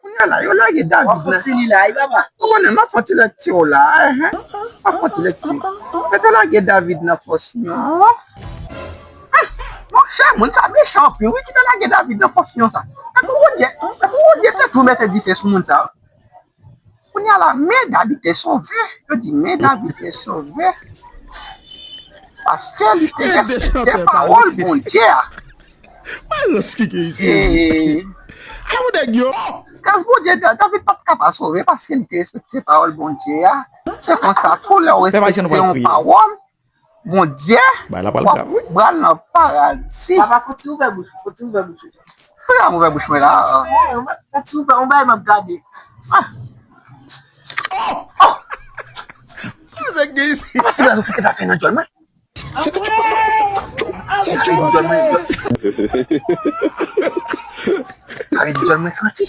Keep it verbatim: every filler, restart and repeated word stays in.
Kounye a la, yo lage David nan. Ou konnen, m ap fè ti lekti w la, enhen. M ap fè ti lekti. Yo te lage David nan fòs nyon. Monchè, moun sa mechan anpil, wi, ki te lage David nan fòs nyon sa. Epi Bondye, epi Bondye te tou mete dife sou moun sa. Kounye a la, men David te sove. Yo di, men David te sove. Paske li te respekte pawòl Bondye a. Malans ki gen isi. Kè ou nèg yo. Kaz Bondye, David pa t ka pa sove paske li te respekte pawòl Bondye a. Se konsa, tou lè w respekte yon pawòl Bondye, w ap pral nan paradi. Papa, fò ti ouvè bouch ou, fò ti ouvè bouch ou. Fò ti ouvè bouch mwen la. Fò ti ouvè, yon bagay m ap gade. Ki nèg gen isi? Papa, ti gaz ou fè nan djòl mwen. Kare di djòl mwen, kare di djòl mwen santi.